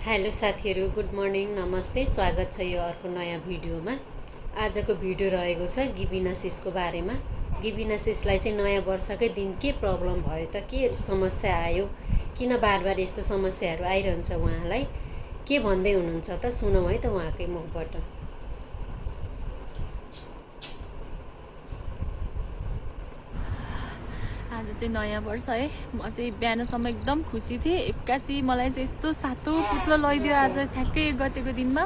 Hello साथीहरू, good morning, नमस्ते। स्वागत छ यो अर्को नयाँ भिडियोमा। आजको भिडियो रहेको छ गिबिनासिसको बारेमा। गिबिनासिसलाई चाहिँ नयाँ वर्षकै दिन के प्रब्लम भयो त, के समस्या आयो, किन बार बार यस्तो समस्याहरू आइरहन्छ उहाँलाई, के भन्दै हुनुहुन्छ त सुनौँ है त उहाँकै मुखबाट। आज चाहिँ नयाँ वर्ष है। म चाहिँ बिहानसम्म एकदम खुसी थिएँ। एक्कासी मलाई चाहिँ यस्तो सातो पुत्लो लगाइदियो आज ठ्याक्कै 1 गतेको दिनमा।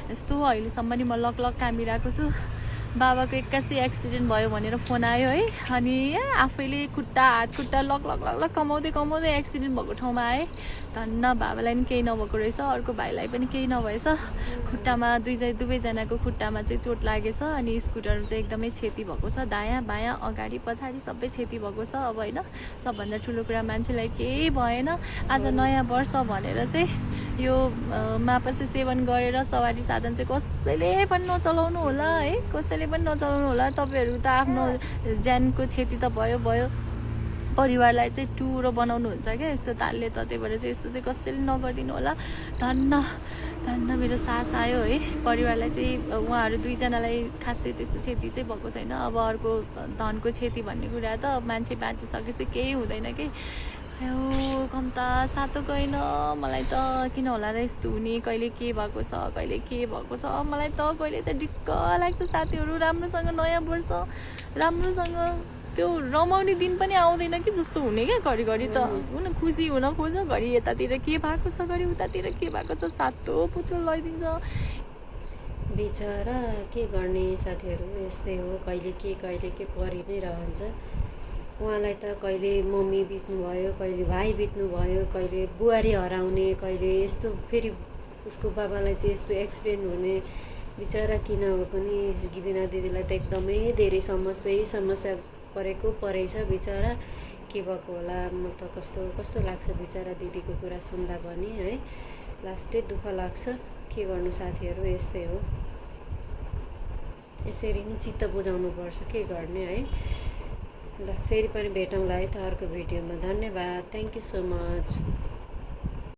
यस्तो अहिलेसम्म नि म लक कामिरहेको छु। बाबाको एक्कासी एक्सिडेन्ट भयो भनेर फोन आयो है। अनि आफैले हात खुट्टा लक कमाउँदै एक्सिडेन्ट भएको ठाउँमा आएँ। धन्न बाबालाई पनि केही नभएको रहेछ, अर्को भाइलाई पनि केही नभएछ। खुट्टामा दुवैजनाको खुट्टामा चाहिँ चोट लागेछ। अनि स्कुटर चाहिँ एकदमै क्षति भएको छ, दायाँ बायाँ अगाडि पछाडि सबै क्षति भएको छ। अब होइन, सबभन्दा ठुलो कुरा मान्छेलाई केही भएन। आज नयाँ वर्ष भनेर चाहिँ यो मापसे सेवन गरेर सवारी साधन चाहिँ कसैले पनि नचलाउनु होला है, कसैले पनि नचलाउनु होला। तपाईँहरू त आफ्नो ज्यानको क्षति त भयो, परिवारलाई चाहिँ टुरो बनाउनुहुन्छ क्या यस्तो तालले त। त्यही भएर चाहिँ यस्तो चाहिँ कसैले नगरिदिनु होला। धन्न मेरो सास आयो है। परिवारलाई चाहिँ उहाँहरू दुईजनालाई खासै त्यस्तो क्षति चाहिँ भएको छैन। अब अर्को धनको क्षति भन्ने कुरा त मान्छे बाँचिसकेपछि केही हुँदैन कि। यो कम्ता सातो गएन। मलाई त किन होला र यस्तो हुने, कहिले के भएको छ, कहिले के भएको छ। मलाई त कहिले त ढिक्क लाग्छ साथीहरू। राम्रोसँग नयाँ वर्ष राम्रोसँग त्यो रमाउने दिन पनि आउँदैन कि जस्तो हुने क्या। घरिघरि त हुन खुसी हुन खोज, घरि यतातिर के भएको छ, घरि उतातिर के भएको छ, सातो पुत्लो लगाइदिन्छ। बिचरा के गर्ने साथीहरू, यस्तै हो। कहिले के परि नै रहन्छ। उहाँलाई त कहिले मम्मी बित्नुभयो, कहिले भाइ बित्नुभयो, कहिले बुहारी हराउने, कहिले यस्तो फेरि उसको बाबालाई चाहिँ यस्तो एक्सिडेन्ट हुने। बिचरा किन हो पनि गिबिना दिदीलाई त एकदमै धेरै समस्या परेछ बिचरा। के भएको होला, म त कस्तो लाग्छ बिचरा दिदीको कुरा सुन्दा पनि है, लास्टै दुःख लाग्छ। के गर्नु साथीहरू, यस्तै हो। यसरी नै चित्त बुझाउनु पर्छ, के गर्ने है। ल फेरि पनि भेटौँला है त अर्को भिडियोमा। धन्यवाद, थ्याङ्क यू सो मच।